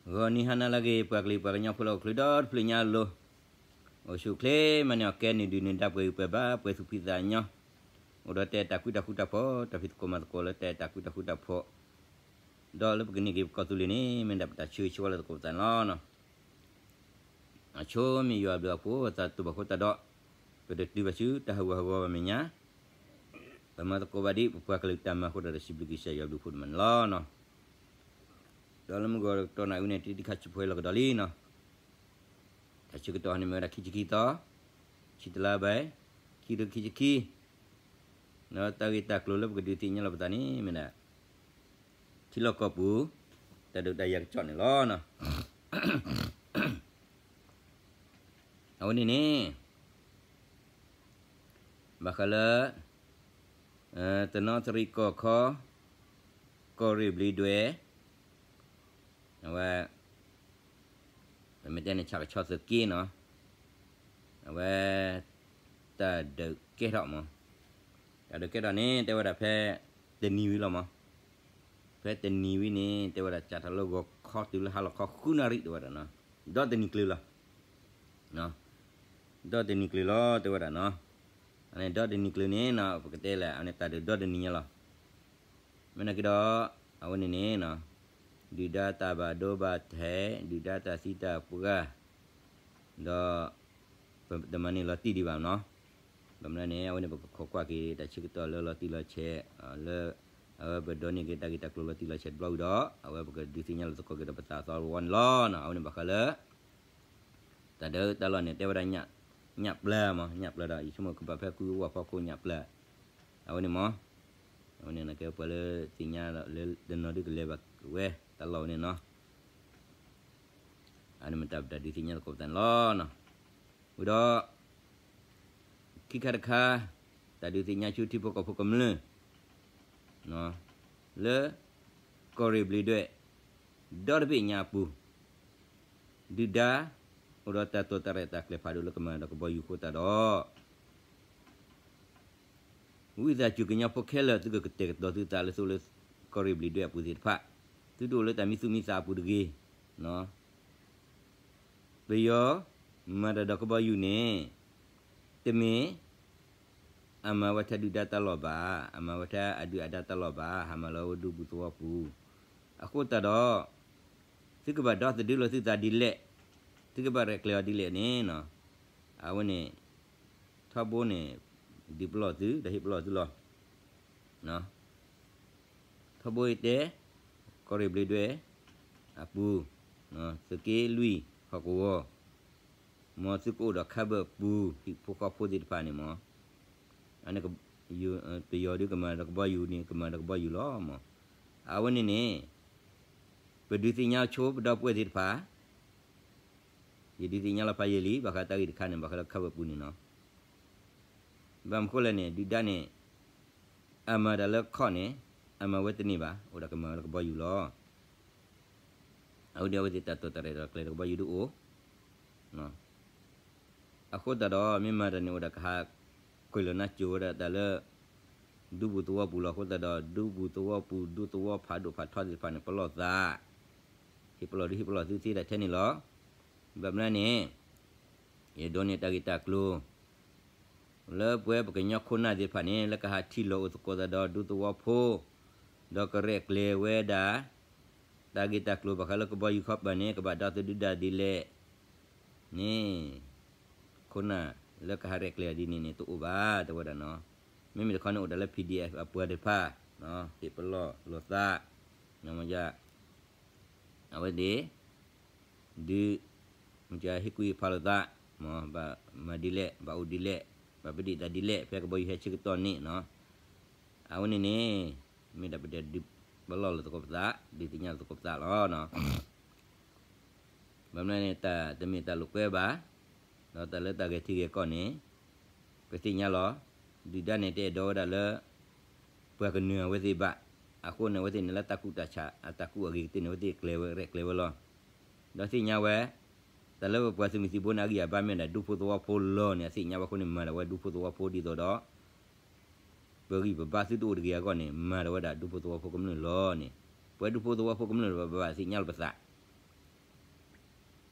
ဂီၤနံၤဟါနၤလၢအဂ့ၤ ပှၤကလုာ်ပှၤကညီဖိလၢအိၣ်ချ့ဒီတဖျၢၣ်ညါအလိၤ, အိၣ်ဆူၣ်အိၣ်ချ့မၤန့ၢ်အီၣ်ကဲ နုာ်ဒုၣ်နုာ်ဒါ ပှဲၤဂံၢ်ပှဲၤဘါ ပှဲၤသူၣ်ဖှံသးညီ, အိၣ်ဒီးတဲတၢ်ကူတၢ်ဃူတၢ်ဖိး တၢ်ဖံးသကိးမၤသကိးလၢတဲတၢ်ကူတၢ်ဃူတၢ်ဖိး, ဒီးလၢပကန့ၢ်က့ၤပကီၢ်သူလ့ၤန့ၣ် မ့ၢ်ဒၣ်ပတၢ်ဆၢဂ့ၤဆၢဝါလၢသကိးပသးန့ၣ်လီၤ. အဆိမ့ၢ်ယွၤအဘျုးအဖှိၣ် အသးတတူၢ်ဘၣ်ဃိသတးဒီး, ပတတုၤဘၣ်ဆူတၢ်ဟးဂူာ်ဟးဂီၤဘၣ်မဲာ်ညါ, ပမၤသကိးဘၣ်ဒ်ပပှၤကလုာ်တၢ်မၤအဃိဒီး စံးဘျုးကစၢ်ယွၤဘျုးဖှိၣ်တမံၤန့ၣ်လီၤ. ဒီးလၢမုၢ်ဂီၤတတီၤနၣ်ရံၣ်ဝဲန့ၣ် တံၤတံၤခါဆူၣ်ဖဲလီၤကဒီးလံနီၤ, တၢ်ဆၢကတီၢ်န့ၣ်မ့ၢ်ဝဲဒၣ်ခံဆံခံသီ, ဆံတလါဘၣ်, ခံကထိခံဆံခံ, ဒီးတၢ်ဂ့ၢ်တၢ်ကျိၤလၢပကဒုးသ့ၣ်ညါလီၤပသးန့ၣ်မ့ၢ်ဒၣ် ထံလီၢ်ကီၢ်ပူၤ, တၢ်ဒုးတၢ်ယၤကစီၣ်န့ၣ်လီၤ. အဝဲန့ၣ်န့ၣ်, ဘၣ်ဃးလၢ တနီသရံၣ်ကီၢ်ခီ, ကီၢ်ရ့ၣ်ဘျံးဒွဲၣ်, အဝဲ ပမ့ၢ်တဲန့ၣ် ဆၣ်ကဆီသုးက့နီၤ, အဝဲ တၢ်ဒုးကဲထီၣ်မး, တၢ်ဒုးကဲထီၣ်န့ၣ် တဲဝဲဒၣ်ဖဲ တနံၤဝံၤလီၤမး, ဖဲတနံၤဝံၤန့ၣ် တဲဝဲဒၣ်စးထီၣ်လၢဂီၤခီတုၤလၢဟါလီၤခီဃုနၣ်ရံၣ် တဲဝဲဒၣ်နီၤ, ဒီတနံၤကျၢၤလီၤ. ဒီတနံၤကျၢၤလီၤ တဲဝဲဒၣ်နီၤ, အန့ၣ်ဒီတနံၤကျၢၤန့ၣ်နီၤ ပကတဲလဲၣ် အန့ၣ်တၢ်ဒုးဒီတနံၤညါလီၤ. မ့ၢ်နာ်က့ဒီး အဝဲန့ၣ်န့ၣ်နီၤ, ဒုၣ်ဒါတၢ်ဘၣ်ဒိဘၣ်ထံး, ဒုၣ်ဒါတၢ်သံတၢ်ပှၢ်, ဒီး ပတမၤန့ၢ်လီၤတံၢ်ဒံးဘၣ်နီၤ. ဘၣ်မနုၤန့ၣ် အဝဲန့ၣ်ပကခိးကွၢ်က့ၤ တၢ်ဆၢကတီၢ်လၢလီၤတံၢ်လီၤဆဲး, လၢ အဝဲပဒိးန့ၢ်က့ၤတၢ်ဂ့ၢ်တၢ်ကျိၤလီၤတံၢ်လီၤဆဲးတဘျီဝံၤဒီး အဝဲပကဒုးသ့ၣ်ညါလီၤသကိးက့ၤဒီးပသးသီတဝီန့ၣ်လီၤ. အဝဲန့ၣ်ဘၣ်ဃးလၢ တၢ်ဒုးတၢ်လီၢ်န့ၣ် တဲဝဲဒၣ် ညၣ်ပျၢၤမး, ညၣ်ပျၢၤဒီး ယဆိကမိၣ်ကဘၣ်ဖဲကွံဝၣ်ဖီခိၣ်ညၣ်ပျၢၤ, အဝဲန့ၣ်မး, အဝဲန့ၣ်နကဲပှၤလၢသ့ၣ်ညါလၢတနီၤဒုကလဲၤဘၣ်ဝဲတၢ်လီၢ်ဝဲန့ၣ်နီၤ. အန့ၣ်မ့ၢ်တၢ်ပတၢ်ဒုးသ့ၣ်ညါသကိးပသးန့ၣ်လီၤ. ဝံၤဒီး ခံခါတခါ, တၢ်ဒုးသ့ၣ်ညါဆူထံဖိကီၢ်ဖိကမျၢၢ် လၢ ကီၢ်ရ့ၣ်ဘျံးဒွဲၣ် ဒီတဘ့ၣ်ညါအပူၤ, ဒုၣ်ဒါ အိၣ်ဒီးတၢ်တိာ်တၢ်ရဲၣ်တၢ်ကျဲၤဖးဒိၣ်လၢကမၤဒီးကဘီယူၤအဃိသတးဒီး ဝံသးစူၤကညီဖိခဲလၢာ် သုကကတဲာ်ကတီၤသုသးလၢသုအိၣ်လၢကီၢ်ရ့ၣ်ဘျံးဒွဲၣ်အပူၤသ့ၣ်တဖၣ်, သုတအိၣ်လၢတၢ်မံသူၣ်မံသးအပူၤတဂ့ၤ, ပယီၤ မၤတၢ်ဒီးကဘီယူၤန့ၣ် တမ့ၢ် အမၤဝဲထဲဒုၣ်ဒါတၢ်လီၢ်ဘၣ်, အမၤဝဲထဲအဒုၣ်အဒါတၢ်လီၢ်ဘၣ်, ဟးမၤလီၤဝဲဒူပူၤသဝီပူၤ, အဃိသတးဒီး သုကဘၣ်ဒီသဒၢလီၤသုသးဒ်လဲၣ်, သုကဘၣ်ရဲၣ်ကျဲၤအီၤဒ်လဲၣ်န့ၣ်, အဝဲန့ၣ် ထီဘိန့ၣ် ဒုးပလီၢ်သု ဒီးဟ့ၣ်ပလီၢ်သုလီၤ. ထီဘိယတဲ ကီၢ်ရ့ၣ်ဘျံးဒွဲၣ် အပူၤ, သုးက့လွံၢ် ဟီၣ်ကဝီၤ, မ်သုကအိၣ်ဒီးခါဘၢၣ်ပူၤ ဟံၣ်ဖိဃီဖိသ့ၣ်တဖၣ်န့ၣ်မး, အန့ၣ် ပယီၤဒုးကမၤဒီးကဘီယူၤန့ၣ် ကမၤဒီးကဘီယူၤလီၤမး. အဝဲန့ၣ်န့ၣ် ပဒုးသ့ၣ်ညါဆိပဒီပုၢ်ဝဲၢ်သ့ၣ်တဖၣ် ယဒုးသ့ၣ်ညါလီၤဖးယံာ်လံ ဘၣ်ဃးတၢ်ဂ့ၢ်တခါန့ၣ် ဘၣ်ဃးလၢခါဘၢၣ်ပူၤန့ၣ်နီၤ. ဘၣ်မနုၤဃိလဲၣ်န့ၣ် ဒုၣ်ဒါန့ၣ် အမၤတၢ်လၢခီၣ်န့ၣ် အမၤဝဲတန့ၢ်ဘၣ်, အိၣ်ဒီးကမၤဝဲလၢကဘီယူၤလီၤ. အဝဲဒီးအဝဲသ့ၣ်တၢ်တိာ်တၢ်ရဲၣ်တၢ်ကျဲၤဒီးကဘီယူၤဒုးအိၣ် အဃိသတးဒီး မ့ၢ်မၤတၢ်န့ၣ်အိၣ်ဒီးကဟးကွံာ်လီၤနါစိၤဝဲဒၣ်တၢ်လၢ ဒူပူၤသဝီပူၤလီၤ. အဃိသတးဒီး ဒူပူၤသဝီပူၤ ဒူသဝီဖးဒိၣ်ဖးထီသ့ၣ်တဖၣ်န့ၣ် ပလီၢ်သး, ဟ့ၣ်ပလီၢ်ဒုးဟ့ၣ်ပလီၢ်သုသ့ဒၣ်ထဲန့ၣ်လီၤ. ဘၣ်မနုၤန့ၣ် ယဒိးန့ၢ်တၢ်ဂ့ၢ်တၢ်ကျိၤ လၢပဝဲပကညီခိၣ်နၢ်သ့ၣ်တဖၣ်န့ၣ် လၢကဟးထံၣ်လိာ်အိၣ်သကိးသးဒီးဒူသဝီဖိ ဒီးကရဲၣ်ကျဲၤဝဲဒၣ် တၢ်ဂ့ၢ်တၢ်ကျိၤဘၣ်ဃးလၢကဘီယူၤခီပၤန့ၣ် ကဘၣ်ဒီသဒၢဒၣ်ဒ်လဲၣ်န့ၣ် ခိၣ်နၢ်လၢကဟးရဲၣ်ကျဲၤဒ်န့ၣ်န့ၣ် တအိၣ်ဘၣ် တဲဝဲဒၣ်နီၤ. မ့မ့ၢ်တခီန့ၣ်အိၣ်ဒၣ်လၢ PDF အပှၤသ့ၣ်တဖၣ် ဟ့ၣ်ပလီၢ်လိာ်သး မ့ၢ် အဝဲသ့ၣ် ဒုး မ့ၢ်ဟ့ၣ်ကူၣ်ဟ့ၣ်ဖးလိာ်သး မ့ၢ်ဘၣ်မၤဒ်လဲၣ် ဘၣ်အိၣ်ဒ်လဲၣ် ဘၣ်ပဒံးသးဒ်လဲၣ် ဖဲကဘီယူၤဟဲဆၢကတီၢ်န့ၣ်နီၤ. အဝဲန့ၣ်န့ၣ် မ့ၢ်ဒၣ်ပတဲဒုးပလီၢ်လိာ်သကိးပသး ဒုးသ့ၣ်ညါလိာ်သကိးပသးလီၤ. ဘၣ်မနုၤန့ၣ် တၢ်တမ့ၢ်တၢ်လိာ်ကွဲဘၣ်, ဒီးတၢ်လၢတၢ်ဂဲၤထံဂဲၤကီၢ်န့ၣ် ပသ့ၣ်ညါလီၤ. ဒုၣ်ဒါန့ၣ်တအဲၣ်ဒိးဝဲဒၣ်လၢ ပှၤကနၢၤအဝဲသ့ၣ်ဘၣ်. အဃိန့ၣ် အဝဲသ့ၣ်န့ၣ်လၢတၢ်ကူၣ်တၢ်ဆး အတၢ်ကူၣ်အဂ့ၤကတၢၢ်န့ၣ် အဝဲသ့ၣ်ကျဲၤဝဲရဲၣ်ကျဲၤဝဲလီၤ. ဒီးသ့ၣ်ညါဝဲ တၢ်လၢပပှၤသုးမုၢ်သံၣ်ဘိန့ၣ် အဂံၢ်အဘါမ့ၢ်ဒၣ်ဒူဖိသဝီဖိလီၤန့ၣ် အသ့ၣ်ညါဝဲအဃိန့ၣ် မၤဒၣ်ဝဲဒူဖိသဝီဖိဒ်သိးဒီး ပဂံၢ်ပဘါသုတအိၣ်တဂ့ၤအဂီၢ်န့ၣ် မၤဒၣ်ဝဲဒၣ်ဒူဖိသဝီဖိကမျၢၢ်လီၤန့ၣ်, ပဝဲဒူဖိသဝီဖိကမျၢၢ်ဘၣ်သ့ၣ်ညါလီၤပသး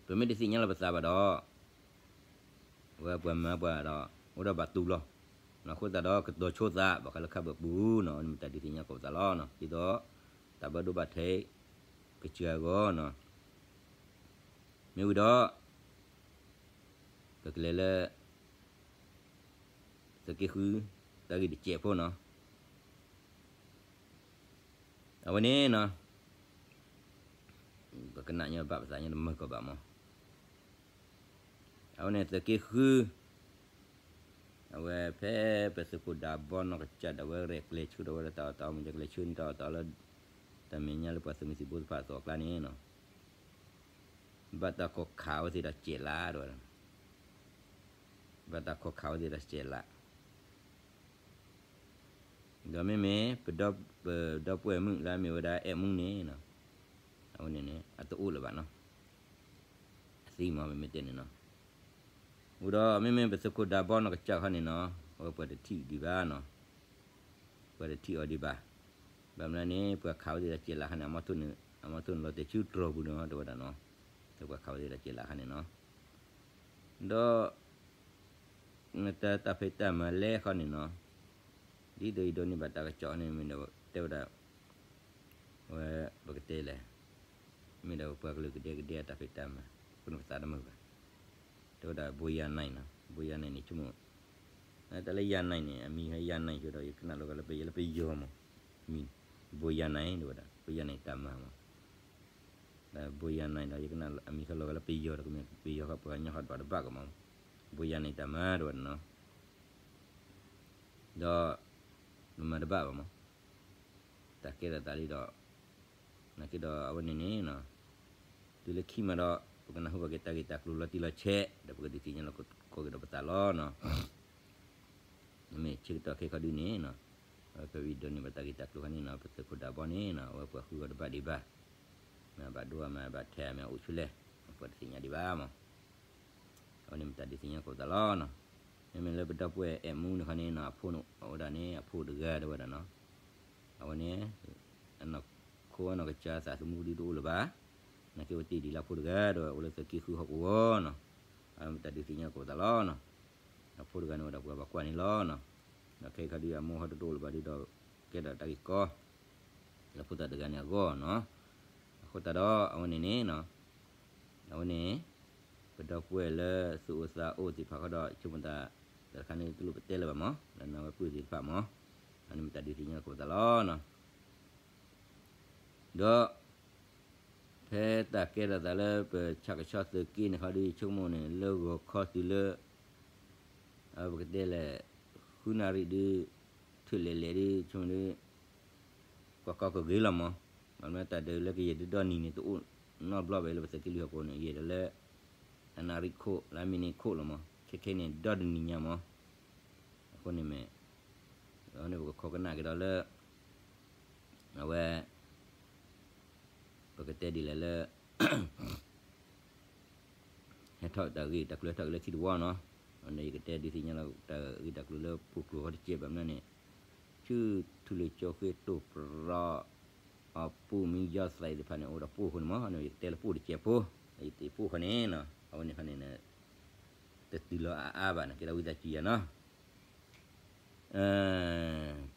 ပမ့ၢ်တသ့ၣ်ညါလီၤပသးဘၣ်ဒီး ဝဲပှၤမၤပှၤဒီး အိၣ်ဒီးဘၣ်တူၢ်လီၤ. အဃိသတးဒီးကတီၤဆိသး ဘၣ်ဃးလၢခါဘၣ်ပူၤနီၤ မ့ၢ်တၢ်ဒုးသ့ၣ်ညါကိးပသးလီၤ. ဒ်သိး တၢ်ဘၣ်ဒိဘၣ်ထံး ကစၢ်အဂီၢ်နီၤ မ့ၢ်ဝံၤဒီး ပကလဲၤလၢ သုးက့ဃု တၢ်ဂ့ၢ်တစဲးဖိနီၤ. အဝဲန့ၣ်နီၤ ပကနၣ်ညီဘၣ်ပသးညီ တမုာ်ကီးဘၣ်မး. အဝဲန့ၣ်သုးက့ဃု အဝဲဖဲပသုးခိၣ်ဒၢဘီနီၢ်ကစၢ်ဒၣ်ဝဲရဲၣ်ကျဲၤဆၢဒီးဝဲဒၣ်တၢ်အီၣ်တၢ်အီ မ့ၢ်ကျဲၤဆၢန့ၢ်တၢ်အီၣ်တၢ်အီလၢ တၢ်မဲာ်ညါလၢပှၤသုးမုၢ်သံၣ်ဘိသ့ၣ်တဖၣ်အသိးအကျါန့ၣ်နီၤ ဘၣ်တၢ်ခိးခးဝဲသ့ၣ်ဒီးစဲးလးဒၣ်ဝဲဒၣ် ဘၣ်တၢ်ခိးခးဝဲသ့ၣ်ဒီးစဲးလး ဒီးမ့မ့ၢ် ပဒီပုၢ်ဝဲၢ်မုၣ်လၢအမ့ၢ်ဝဲဒၣ်အဲၣ်မူန့ၣ်နီၤ အဝဲန့ၣ်န့ၣ် အတအိၣ်လၢၤဘၣ်နီၤ အသံမး မ့မ့ၢ်တဲန့ၣ်နီၤ. အဃိဒီးမ့မ့ၢ်ပသုးခိၣ်ဒၢဘီနီၢ်ကစၢ်ခီန့ၣ်နီၤ အဝဲပှၤတထံၣ်ဒံးဘၣ်နီၤ ပှၤတထံၣ်အီၤဒံးဘၣ်. ဘၣ်မနုၤန့ၣ် ပှၤခးဝဲသ့ၣ်ဒီးစဲးလးခါန့ၣ် အမ့ၢ်ထိၣ်န့ၣ်လီၤတဲာ်ဆူတြီၤပူၤန့ၣ် တဲဝဲဒၣ်နီၤ ဒီးပှၤခးဝဲသ့ၣ်ဒီးစဲးလးခါန့ၣ်နီၤ ဒီး နတၢ်ဖံးတၢ်မၤလဲၤခီန့ၣ်နီၤ ဒ်သိးယဒိးန့ၢ်ဘၣ်တၢ်ကစီၣ်န့ၣ်မ့ၢ်ဒီးတဲဝဲဒၣ် ဝဲပကတဲလဲၣ် မ့ၢ်ဒီးပှၤကလုာ်ကဒဲကဒဲအတၢ်ဖံးတၢ်မၤ ပကနၢ်ပသးတမုာ်ဘၣ် တဲဝဲဒၣ် ဘိယၤနံၤနီၤ ဘိယၤနံၤန့ၣ် ဆိကမိၣ် တၢ်လၢယၤနံၤန့ၣ် အမံၤဟဲယၤနံၤဆိဒီး ယကနၣ်လီၤဂာ်လၢပယီၤလၢပယီၤမး မံၤ ဘိယၤနံၤ တဲဝဲဒၣ် ဘိယၤနံၤတၢ်မၤမး ဘိယၤနံၤဒီး ယကနၣ်အမံၤဟဲလီၤဂာ်လၢပယီၤဒီး ကမ့ၢ်ပယီၤဃီပှၤကညီဃီတဘၣ်တဘၣ်ကမး ဘိယၤနံၤတၢ်မၤ တဲဝဲဒၣ်နီၤ ဒီး နမၤတဘၣ်ဘၣ်မး တၢ်ကဲထီၣ်သးလံဒီး နာ်က့ဒီးအဝဲန့ၣ်န့ၣ်နီၤ တုၤလၢခံမးဒီး ပကနၢ်ဟူဘၣ်က့ၤတၢ်ဂ့ၢ်တၢ်ကျိၤလီၤတံၢ်လီၤဆဲး ဒီးပကဒုးသ့ၣ်ညါလီၤကိးက့ၤဒီးပသးလီၤနီၤ မ့ၢ်ဆၢကတီၢ်ခဲခီဒုန့ၣ်နီၤ အဝဲဖဲဝံၤဒိးန့ၢ်ဘၣ်တၢ်ဂ့ၢ်တၢ်ကျိၤခီန့ၣ်နီၤ ပသုးခိၣ်ဒၢဘီန့ၣ်နီၤ အဝဲပှၤဃုဂီၤတဘၣ်ဒံးဘၣ် မ့ၢ်ဘၣ်ဒိအမ့ၢ်ဘၣ်ထဲအမ့ၢ်အိၣ်ဆူလဲၣ် ပှၤတသ့ၣ်ညါဒံးဘၣ်မး အဝဲန့ၣ်မ့ၢ်တၢ်ဒုးသ့ၣ်ညါကိးပသးလီၤနီၤ မ့မ့ၢ်လၢပဒီပုၢ်ဝဲၢ်အဲၣ်မူန့ၣ်ခီန့ၣ်နီၤ အဖိန့ၣ် အဝဲဒၣ်န့ၣ် အဖိတဂၤတဲဝဲဒၣ်နီၤ အဝဲန့ၣ် အနီၢ်ခိအနီၢ်ကစၢ်သးသမူဒုတအိၣ်လၢၤဘၣ် နာ်က့ဝဲတ့ၢ်ဒံးလၢအဖိတဂၤဒီး အိၣ်လၢသုးက့ဃုဟီၣ်ကဝီၤနီၤ အဝဲမ့ၢ်တၢ်ဒုးသ့ၣ်ညါကိးပသးလီၤနီၤ အဖိတဂၤန့ၣ်ဝဲဒၣ်ပှၤဘၣ်ကွၢ်န့ၣ်လီၤနီၤ ဒီးခဲအံၤခီဒု အမိၢ်ဟီၣ်တအိၣ်လၢၤဘၣ်ဒုဒီး ကဲထီၣ်တၢ်ဂ့ၢ်ကီ လၢဖိသၣ်တဂၤန့ၣ်အဂီၢ်နီၤ အဃိသတးဒီးအဝဲန့ၣ်န့ၣ်နီၤ အဝဲန့ၣ် ပဒီပုၢ်ဝဲၢ်လၢသူၣ်အိၣ်သးအိၣ်သ့ၣ်တဖၣ်ဃီဒီး ဆိကမိၣ်သး တၢ်တခါန့ၣ်တလိၣ်ပတဲလၢၤဘၣ်မး လၢနဝဲပုၢ်သ့ၣ်တဖၣ်မး အန့ၣ်မ့ၢ်တၢ်ဒုးသ့ၣ်ညါကိးပသးလီၤနီၤ ဒီး ဖဲတၢ်ကဲထီၣ်သးလၢပဆၣ်ကဆီသုးက့န့ၣ်ခီဒု ဆိကမိၣ်န့ၣ် လၢဂီၤခီတုၤလၢ အဝဲပကတဲလဲၣ် ဃုနၣ်ရံၣ်ဒု ထုးလဲၤလဲၤဒု ဆိကမိၣ်ဒု ကွၢ်ကီကဂ့ၤလီၤမး, ဘၣ်မနုၤတၢ်ဒုးလၢကယဲၢ်ဒုဒီနံၤန့ၣ် တအိၣ်နီတဘျီဘၣ်လၢပသုးက့လွံၢ်ဟီၣ်ကဝီၤန့ၣ် ယဲၢ်ဒီးလၢ အနၣ်ရံၣ်ခိၣ် လၢအမံးနံးခိၣ်လီၤမး, ခဲခဲန့ၣ် ဒီတနံၤညါမး, အဃိန့ၣ်မ့ၢ် အဃိန့ၣ်ပကခိးကနၣ်က့ၤဒီးလၢ အဝဲ ပကတဲဒ်လဲၣ်လၢ ဟဲထီၣ်တၢ်ဂ့ၢ်တၢ်ကျိၤဟဲထီၣ်က့ၤလၢခံတဝီနီၤ, ယကတဲဒုးသ့ၣ်ညါလီၤ တၢ်ဂ့ၢ်တၢ်ကျိၤလၢပူၤကျိၤဟီတကဲးဘၣ်မနုၤန့ၣ်, ဆူထူလ့ၤကၠိဃ့တိၢ်ပရီ အပူၤမံယီၢ်သးအံၤတဖၣ်န့ၣ် အိၣ်ဒီးပူၤအဃိန့ၣ်မး, ယကတဲလၢပူၤတကဲးဖိ, ယတဲပူၤဃီန့ၣ်နီၤ, အဝဲန့ၣ်ဃီန့ၣ် တတုၤလီၤအါအါဘၣ်န့ၣ် ကဲဒီးဝံသးစူၤယၤနီၤ.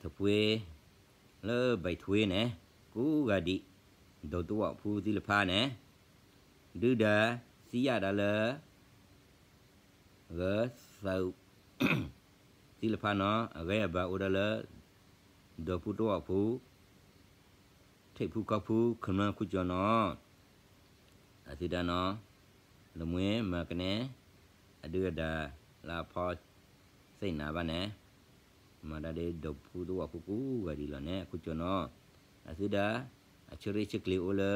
ထပှ့ၤ လၢဘဲးထွ့န့ၣ် ကူဂၤဒံး ဒိးသဝီဖိသံလဖါန့ၣ် ဒုၣ်ဒါသံယၣ်ဒၣ်လၢ ဂဲၤသုး သံလဖါနီၤ, အဂဲၤအဘၣ်အိၣ်ဒၣ်လၢ ဒိးဖူသဝီဖိ ထံးဖူကီၢ်ဖူ ခမၢခူကၠီနီၤ, အသုဒၣ်နီၤ, လၢမွ့မၤကနဲ အဒုၣ်အဒါ လၢအဖီသ့ၣ်နၤဘၣ်န့ၣ်, မၤဒၣ်ဒ်ဒိးဖူသဝီဖိကူဂၤဒံးလီၤန့ၣ် အခူကၠီနီၤ, အသုဒၣ် အဆၢရ့ဆၢကျ့ၤအိၣ်လၢ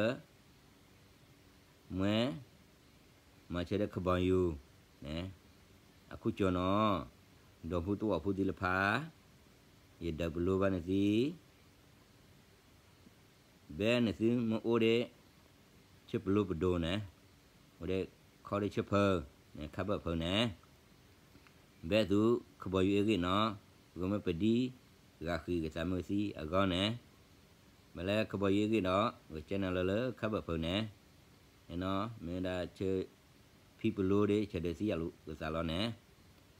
မွဲ မၤဆၢဒီးခဘီယူၤန့ၣ် အခူကၠီနီၤ, ဒိးဖူသဝီဖိသံလဖါ, ယဒၢးပလိဘၣ်နသံ, ဘဲနသုမ့ၢ်အိၣ်ဒီး ဆၢပလိပဒိၣ်န့ၣ်, အိၣ်ဒီးခီဒီးဆၢဖၢန့ၣ် ခါဘၢၣ်ဖၢန့ၣ်, ဘဲသုခဘီယူၤအ့ၣ်ဂ့ၢ်နီၤ, ဂမ့ၢ်ပဒံ ဂၤဃံးကသးမုၢ်သံအဂီၢ်န့ၣ်, ဘၣ်လၢခဘီယူၤအ့ၣ်ဂ့ၢ်ဒီး ဂကဲနၤလီၤလၢခါဘၢၣ်ဖၢန့ၣ်, မ့ၢ်ဒၣ်ဆၢ ဖံပလိဒၣ် ဆဲးဒၢးသံယၣ်လိာ်ကသးလီၤန့ၣ်,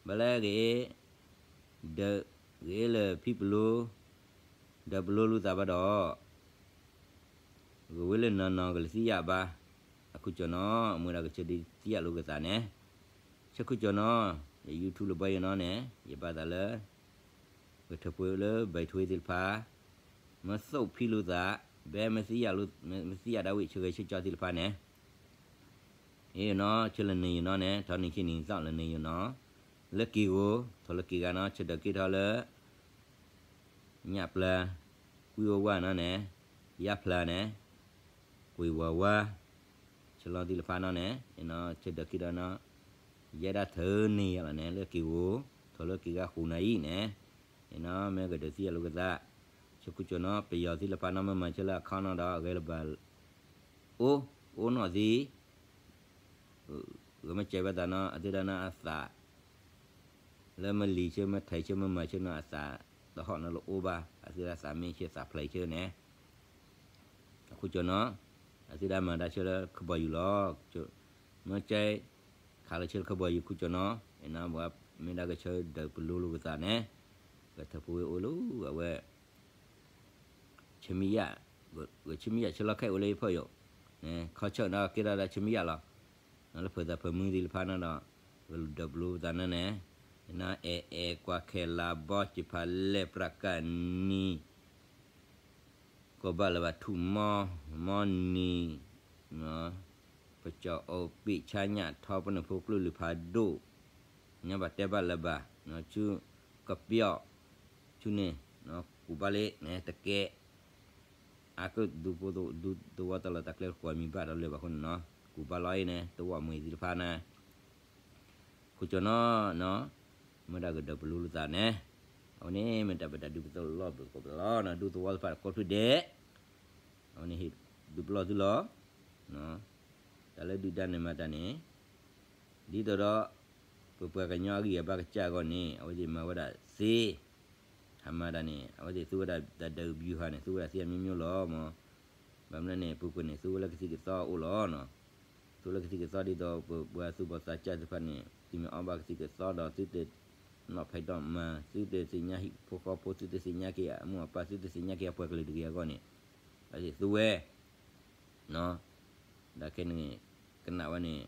ဘၣ်လၢဂ့ၤ ဒၢးဂ့ၤလၢဖံပလိ, ဒၢးပလိလိာ်သးဘၣ်ဒီး ဂ့ၤဝဲလၢနီၢ်နီၢ်ကလၢသံယၣ်ဘၣ်, အခိၣ်ကၠီၣ်နီၤ မ့ၢ်ဒၣ်ကဆဲးဒၢးသံယၣ်လိာ်ကသးန့ၣ်, ဆၢခိၣ်ကၠီၣ်နီၤ, ယ YouTube လၢဘီယနီၤန့ၣ် ယဘၣ်သးလၢ ကထၢဖှိလၢဘဲထွ့သ့ၣ်တဖၣ်, မ့ၢ်သိၣ်ဖံလိာ်သး, ဘဲမ့ၢ်သံယၣ်ဒၣ်ဝံၣ်ဆၢဂဲၤဆၢကၠီသ့ၣ်တဖၣ်န့ၣ်, အံၤနီၤ ဆၢလၢနံၤယနီၤန့ၣ် ထီၣ်နံၤဆံနံၤသီလၢနံၤယနီၤ, လၢက့ၤဂိၤ ထီၣ်လၢက့ၤဂၤနီၤ ဆၢဒၢးက့ၤထီၣ်လၢ ညၣ်ပျၢၤ, ကွံအိၣ်ဝါနီၤန့ၣ်, ယါဖျါန့ၣ်, ကွံဝါဝါ, ဆၢလီၤသ့ၣ်တဖၣ်နီၤန့ၣ် အံၤနီၤ ဆၢဒၢးက့ၤဒီးနီၤ, ယဲဒၣ်ထၢနံၤယလီၤန့ၣ် လၢက့ၤဂိၤ ထီၣ်လၢက့ၤဂၤဃိးနၣ်ရံၣ်န့ၣ်, အံၤနီၤ မ့ၢ်ကဒၢးသံယၣ်လိာ်ကသး, ဆၢခိၣ်ကၠီၣ်နီၤ ပယီၤသ့ၣ်တဖၣ်နီၤ မ့ၢ်မၤဆၢလၢအခီနီၤဒီး အဂဲၤလၢၤဘၣ် အိၣ်, အိၣ်နီၣ်သံ ဂဲၤမ့ၢ်ကဲဘၣ်သးနီၤ အသုဒၣ်နီၤအသး လၢမ့ၢ်လံၤဆၢ မ့ၢ်ထဲးဆၢ မ့ၢ်မၤဆၢနီၤ အသးတဟီၣ်နီၤလၢအိၣ်ဘၣ် အသုဒၣ်သးမ့ၢ်ဆၢသးဖျဲးဆၢန့ၣ်, အခိၣ်ကၠီၣ်နီၤ အသုဒၣ်မၤတၢ်ဆၢလၢခီဘီယူၤလီၤ, မ့ၢ်ကဲ ခးလၢဆၢလၢခီဘီယူၤ ခိၣ်ကၠီၣ်နီၤ အံၤနီၤ ပှၤမ့ၢ်ဒၣ်ကဆၢဒၢးပလိလိာ်ကသးန့ၣ်, ကထၢဖှိဝဲအိၣ်လၢအဝဲ ဆၢမံယၣ်, ဂဲၤဆၢမံယၣ်ဆၢလီၤခဲအံၤအိၣ်လၢယဖီၣ်ယိာ်, ခီဆၢနီၤကဲထီၣ်ဒၣ်ဆၢမံယၣ်လီၤ, လၢဖၢသးဖၢမုၢ်သ့ၣ်တဖၣ်နီၤဒီး ကဒၢးပလိပသးန့ၣ်န့ၣ်, အံၤနီၤ အဲၣ်အဲၣ်ကွၢ်ခဲလါဘီစံးဖးလဲၢ်ပြးကၣ်နံၤ ကီၢ်ဘၣ်လၢၤဘၣ်ထူၣ်မီ မီနံၤ, ပကၠီၣ်အိၣ်ပ့ၣ်ဆါညၣ်ထီ ပနၢ်ဖိကျိၣ်လုၢ်ဖးဒိၣ်, ညါဘၣ်တဲဘၣ်လၢၤဘၣ်, ဆူကပျီၣ်, ဆူန့ၣ်, ကူၣ်ဘၣ်လ့န့ၣ် တကဲ, အကဒူဖိ ဒူသဝီတၢ်လီၢ်တၢ်ကျဲကီၢ်မံၤဘၣ်ဒီးလၢၤဘၣ်အဃိန့ၣ်နီၤ ကူၣ်ဘၣ်လီၤအံၤန့ၣ် သဝီမွဲသ့ၣ်တဖၣ်န့ၣ် ခိၣ်ကၠီၣ်နီၤ, မ့ၢ်ဒၣ်ကဒၢးပလိလိာ်သးန့ၣ်, အဝဲန့ၣ်မ့ၢ်တၢ်ပတၢ်ဒုးပသးလီၤဘျုးကိးပသးလီၤနီၤ ဒူသဝီတဖၣ်တကီၢ်ဖုဒဲး, အဝဲန့ၣ်ဟ့ၣ်ဒုးပလီၢ်သုလီၤ, တၢ်လၢဒုၣ်ဒါန့ၣ်မၤတၢ်န့ၣ်, ဒ်သိးဒီး ပပှၤကညီအဂံၢ်အဘါကစၢ်အဂီၢ်န့ၣ် အဝဲသ့ၣ်မၤဝဲဒၣ်သ့ ဟးမၤတၢ်န့ၣ် အဝဲသ့ၣ်သူဝဲဒၣ်တၢ်ဒၢးဘျူးဟးန့ၣ် သူဝဲဒၣ်သ့အမျိုးမျိုးလီၤမး, ဘၣ်မနုၤန့ၣ် ပူၤကွံာ်န့ၣ် သူဝဲလၢကသံၣ်ကသီအိၣ်လီၤနီၤ, သူလၢကသံၣ်ကသီဒ်သိး ပပှၤသူၣ်ဘီၣ်သးစၢ်သ့ၣ်တဖၣ်န့ၣ် သုမ့ၢ်အီၣ်ဘၣ်ကသံၣ်ကသီဒီး သုတနီၣ်ဖံးနီၣ်မၤ သုတသ့ၣ်ညါဟံၣ်ဖိဃီဖိ သုတသ့ၣ်ညါက့ၤအမိၢ်အပၢ် သုတသ့ၣ်ညါက့ၤအပှၤကလုာ်တဂ့ၤအဂီၢ်န့ၣ်, အဝဲသ့ၣ်သူဝဲ ဒ်ခဲန့ၣ် ကနၣ်ဝဲန့ၣ်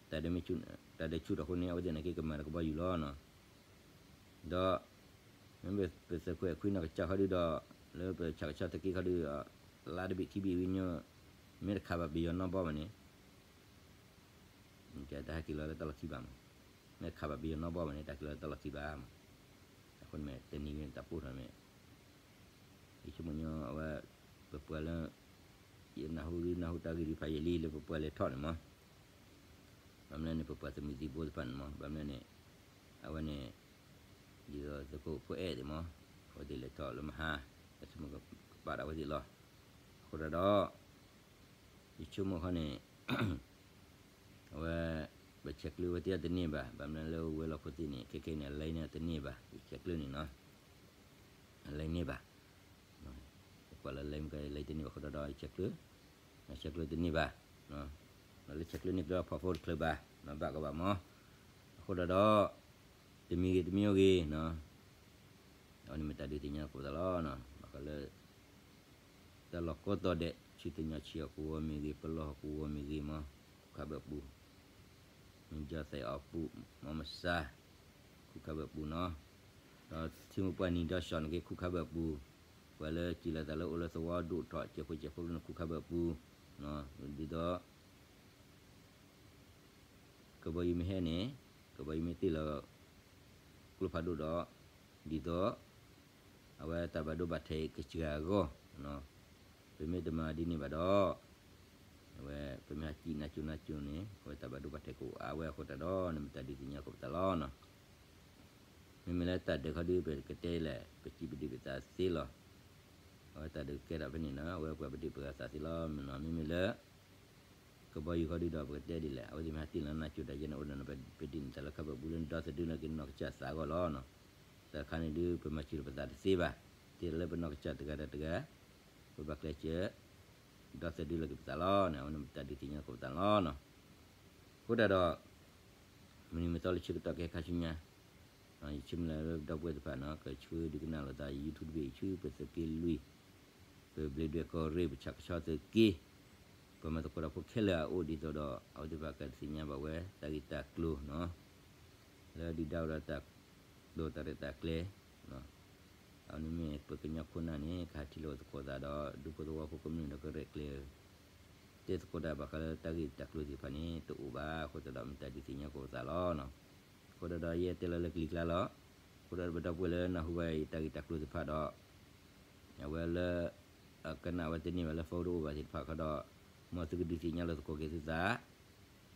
တၢ်ဒုးဆူၣ်ထီၣ်အဃိန့ၣ် အဝဲသ့ၣ်န့ၣ်က့ၤကမၤတၢ်ကဘီယူၤလီၤနီၤ, ဒီး မ့ၢ်ပသုးခွဲးခွံနီၢ်ကစၢ်ခီဒုဒီး လၢပဆၣ်ကဆီသုးက့ခီဒုဒီး လါတဘ့ၣ်ခံဘ့ၣ်ဝံၤညီ မ့ၢ်တခးဘၣ်ပယီၤနီတဘျီဘၣ်န့ၣ် တၢ်ဟဲက့ၤလီၤလၢတၢ်လီၢ်ခံဘၣ်မး, မ့ၢ်တခးဘၣ်ပယီၤနီတဘျီဘၣ်န့ၣ် တၢ်က့ၤလီၤလၢတၢ်လီၢ်ခံဘၣ်မး, အဃိန့ၣ်မ့ၢ်တနံၤဝံၤန့ၣ် တၢ်ပိၢ်ထီၣ်မ့ၢ် ယဆိကမိၣ်ညီအဝဲ ပပှၤလၢ ယနၢ်ဟူဒုနၢ်ဟူတၢ်ဂ့ၢ်ဒုးဖးယံာ်လံလၢပပှၤလဲၤထီၣ်န့ၣ်မး, ဘၣ်မနုၤန့ၣ် ပပှၤသုးမုၢ်သံၣ်ဘိသ့ၣ်တဖၣ်န့ၣ်မး ဘၣ်မနုၤန့ၣ် အဝဲန့ၣ် ဒ်သိးသုးခိၣ်ဖိအဲၣ်သ့ၣ်မး အဝဲသ့ၣ်လဲၤထီၣ်လၢမဟါ အဆိကမိၣ်ကပာ်ဒီးအဝဲသ့ၣ်လီၤ, အဃိသတးဒီး ယဆိကမိၣ်ခီန့ၣ် အဝဲ ပဆဲးကျၢဝဲသ့ၣ်တန့ၢ်ဘၣ် ဘၣ်မနုၤလၢဝဲၤလီၢ်ခိၣ်သ့ၣ်န့ၣ် ခဲခဲန့ၣ် အလဲန့ၢ်တန့ၢ်ဘၣ် ယဆဲးကျၢန့ၣ်နီၤ, အလဲန့ၢ်ဘၣ်, ပကွၢ်လၢလဲမ့ၢ်ကလဲတန့ၢ်ဘၣ်အဃိသတးဒီး ယဆဲးကျၢ, ဆဲးကျၢတန့ၢ်ဘၣ်, ဒီးလၢဆဲးကျၢန့ၢ်ကျၢဖီဖိတချုးဘၣ်, ဘၣ်ကဘၣ်မး, အဃိသတးဒီး တမံၤဂ့ၤတမံၤဂ့ၤနီၤ အဝဲန့ၣ်မ့ၢ်တၢ်ဒုးသ့ၣ်ညါကိးပသးလီၤ, ဘၣ်ဃးလၢ တၢ်လီၢ်ကိးတီၤဒဲး ဆူသ့ၣ်ညါဆံးအကဝီၤမ့ၢ်ဂ့ၤ ပလီၢ်ဟီၣ်ကဝီၤမ့ၢ်ဂ့ၤမး ခူၣ်ခါဘၢၣ်ပူၤ, မ့ၢ်ကၠီသဲးအီၤပူၤ မီမဆါ, ခူၣ်ခါဘၢၣ်ပူၤနီၤ, ဒီးထံမိၢ်ပှၢ်နံၤဒီးစှီၤန့ၣ်က့ ခူၣ်ခါဘၢၣ်ပူၤ, ပှၤလၢစံၣ်လီၤသးလၢအိၣ်လၢသဝီဒိၣ်ထီၣ်စဲးဖိစဲးဖိန့ၣ် ခူၣ်ခါဘၢၣ်ပူၤ, ဒ်သိး ကဘီယူၤမ့ၢ်ဟဲန့ၣ် ကဘီယူၤမ့ၢ်တ့ၢ်လီၤ ကျိဖးဒိၣ်ဒီး ဒ်သိး အဝဲတၢ်ဘၣ်ဒိဘၣ်ထံးကစှၤအဂီၢ်, ပမ့ၢ်တမၤဒ်န့ၣ်ဘၣ်ဒီး အဝဲ ပမ့ၢ်ဟးစံၣ်နးကၠိနးကၠိန့ၣ် အဝဲတၢ်ဘၣ်ဒိဘၣ်ထံးကအိၣ်အါဝဲအဃိသတးဒီး နမ့ၢ်တၢ်ဒုးသ့ၣ်ညါကိးပသးလီၤနီၤ. မ့မ့ၢ်လၢတၢ်ဒုးခီဒုး ပကတဲလဲၣ် ပစံးပဒုးပသးသ့လီၤ. အဝဲတၢ်ဒုးကဲထီၣ်ဖဲန့ၣ်နီၤ အဝဲပှၤပဒုးပသးသ့လီၤ. မ့မ့ၢ်လၢ ကဘီယူၤခီဒုးဒီး ပကတဲဒ်လဲၣ် အဝဲသ့ၣ်မ့ၢ်ဟးတ့ၢ်လီၤနးကၠိတၢ်ယဲန့ၣ်အိၣ်ဒီး ပဒုးန့ၢ်တၢ်လၢခါဘၢၣ်ပူၤလၢနဒီသဒုလၢကနီၢ်ကစၢ်သးအဂီၢ်လီၤ. တၢ်တခါန့ၣ်ဒုး ပမၤစၢၤပသးတသ့ဘၣ်. တ့ၢ်လၢပနီၢ်ကစၢ်တဂၤဒီးတဂၤ ပဘၣ်ကျဲးစၢး ဒီသဒုလၢက့ၤပသးလီၤန့ၣ် အဝဲန့ၣ်တၢ်ဒုးသ့ၣ်ညါကိးပသးလီၤ. အဃိသတးဒီး မနုၤမ့ၢ်သီလၢဆၢကတီၢ်ကဟဲခါဆူညါ, ယဆၢမုၢ်လၢ်လၢပဒီပုၢ်ဝဲၢ်သ့ၣ်တဖၣ်နီၤ ကဆှၢဒုးကနၣ်လိာ်သး YouTube တဘ့ၣ်ဆူပသုးက့လွံၢ်, ပဘျ့ဒွဲၣ်ကီၢ်ရ့ၣ် ပဆၣ်ကဆီသုးက့, ပှၤမၤသကိးတၢ်ဖိခဲလၢာ်အအိၣ်ဒ်သိးဒီး အဝဲသ့ၣ်တဖၣ်ကသ့ၣ်ညါဘၣ်ဝဲတၢ်ဂ့ၢ်တၢ်ကျိၤနီၤ လၢဒုၣ်ဒါအိၣ်ဒီးတၢ်ဒိးတၢ်ရဲၣ်တၢ်ကျဲၤ, အဝဲန့ၣ်မ့ၢ်ပကညီခိၣ်နၢ်န့ၣ် ကဟးထံၣ်လိာ်သကိးသးဒီး ဒူဖိသဝီဖိကမျၢၢ်ဒီးကရဲၣ်ကျဲၤ တဲသကိးတၢ်ဘၣ်ဃးလၢတၢ်ဂ့ၢ်တၢ်ကျိၤသ့ၣ်တဖၣ်န့ၣ် တအိၣ်ဘၣ်အဃိသတးဒီး မ့ၢ်တၢ်ဒုးသ့ၣ်ညါကိးပသးလီၤ. အဃိသတးဒီးယဲတဲလီၤလၢကလံၤကျါလီၤ. အဃိဒီးပဒီပုၢ်ဝဲၢ်လၢနၢ်ဟူဘၣ်ယတၢ်ဂ့ၢ်တၢ်ကျိၤသ့ၣ်တဖၣ်ဒီး အဝဲလၢ အကနၣ်ဝဲတန့ၢ်ဘၣ်လၢ phone တအိၣ်ဘၣ်သ့ၣ်တဖၣ်ခီဒီး မ်သုကဒုးသ့ၣ်ညါလိာ်သကိးက့ၤသုသး,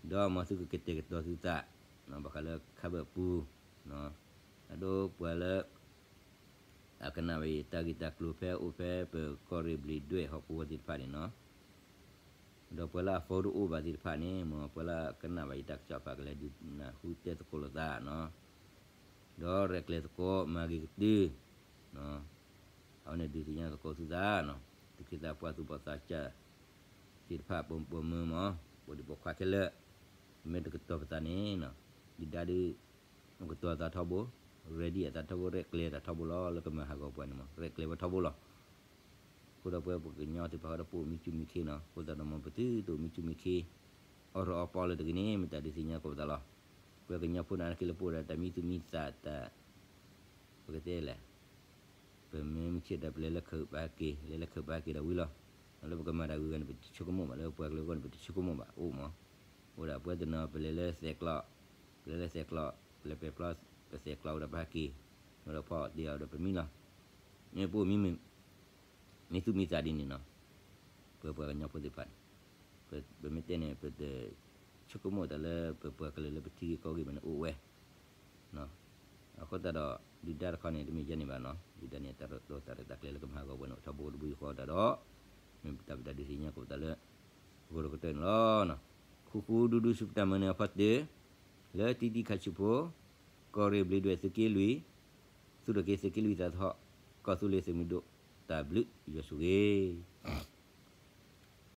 ဒီးမ်သုကကတဲာ်ကတီၤသုသး ဘၣ်ဃးလၢခါဘၢၣ်ပူၤ, အဒိပှၤလၢ အကနၣ်ဘၣ်ယတၢ်ဂ့ၢ်တၢ်ကျိၤဖဲအိၣ်ဖဲပကီၢ်ရ့ၣ်ဘျ့ဒွဲၣ်ဟီၣ်ကဝီၤသ့ၣ်တဖၣ်န့ၣ်နီၤ, ဒီးပှၤလၢအ phone တအိၣ်ဘၣ်သ့ၣ်တဖၣ်န့ၣ် မ်ပှၤလၢအကနၣ်ဘၣ်ယတၢ်ကစီၣ်တဖၣ်ကလဲၤဒုးနၢ်ဟူတဲသကိးလိာ်သးနီၤ, ဒီးရဲၣ်ကျဲၤသကိးမၤဂ့ၤကတၢၢ် အဝဲန့ၣ်ဒုးသ့ၣ်ညါသကိးသုသးနီၤ, သုခရံာ်သးပှၢ်သူၣ်ဘီၣ်သးစၢ်သ့ၣ်တဖၣ် ပိာ်မုၣ်ပိာ်မၢၤမး ပိာ်ဒံးပိာ်ခွါခဲလၢာ်, ပမ့ၢ်တကတီၤပသးန့ၣ် ဒုၣ်ဒါဒုး ကတီၤသးထီဘိ, ready အသးထီဘိ ရဲၣ်ကျဲၤအသးထီဘိလီၤ လၢကမၤဟးဂီၤပှၤန့ၣ်မး ရဲၣ်ကျဲၤဝဲထီဘိလီၤ. အဃိဒီးပဝဲပှၤကညီသ့ၣ်တဖၣ်ဃီဒီးပအိၣ်မံစူၣ်မံခ့နီၤ, အဃိသတးဒီးမ်ပသုတအိၣ်မံစူၣ်မံခ့ အီၣ်ထီၣ်အီပီလၢတဂ့ၤန့ၣ် မ့ၢ်တၢ်ဒုးသ့ၣ်ညါကိးပသးလီၤ. ပှၤကညီဖိန့ၣ် အါတက့ၢ်လၢပအိၣ်ဒီးတၢ်မံသူၣ်မံသးတၢ် ပကတဲလဲၣ်, ပမ့ၢ်မုၢ်ဆ့ၣ်ဒီးပလဲၤလၢခၢၣ်ဘၣ်ဟဲက့ၤ လဲၤလၢခၢၣ်ဘၣ်ဟဲက့ၤဒီးဝံၤလီၤ. လၢပကမၤတၢ်ဂုၤဂၤန့ၣ် ပတဆိကမိၣ်ဘၣ်, လၢပှၤကလုာ်အဂီၢ်န့ၣ် ပတဆိကမိၣ်ဘၣ် အိၣ်မး, အိၣ်ဒၣ်ပှၤတနီၤ ပလဲၤလၢသဲးကျီး, ပလဲၤလၢသဲးကျီး, ပလဲၤပဲာ်ဖျီ ပသဲးကျီးဝဲဒီးပဟဲက့ၤ, ဒီးဖီၣ်တ့ၢ်အီၤဒီးပမံလီၤ. မ့ၢ်ပအိၣ်မံ မံသူၣ်မံသးဒ်န့ၣ်နီၤ, ပပှၤကညီဖိသ့ၣ်တဖၣ်န့ၣ်, ပမ့ၢ်တဲန့ၣ် ပတဆိကမိၣ်တၢ်လၢပပှၤကလုာ်လၢပထံဂ့ၢ်ကီၢ်ဂ့ၢ်ဘၣ်န့ၣ်အိၣ်ဝဲ, အဃိသတးဒီး ဒုၣ်ဒါတခီန့ၣ် တမ့ၢ်ယဲန့ၣ်ဘၣ်နီၤ, ဒုၣ်ဒါန့ၣ် တၢ်ဒိးတၢ်ရဲၣ်တၢ်ကျဲၤလၢကမၤဟးဂီၤပှၤန့ၣ် အိၣ်ထီဘိတဘိယူၢ်ဃီတၢ်ဒီး မ့ၢ်ပတၢ်ပတၢ်ဒုးသ့ၣ်ညါကိးပသးလၢ အဃိဒီးကတၢၢ်န့ၣ်လီၤ. ဃူဃူဒူဒူဆူပတၢ်မၤနၢၤအဖီတၢၢ်, လၢတံတံခါဆူဖိ, ကီၢ်ရ့ၣ်ဘျ့ဒွဲၣ်သုးက့လွံၢ်, သူၣ်ထီၣ်က့ၤသုးက့လွံၢ်သးထီၣ်, ကီၢ်သူလ့ၤသုးမုၢ်ဒိၣ်, တၢ်ဘျုးယွၤဆိၣ်ဂ့ၤ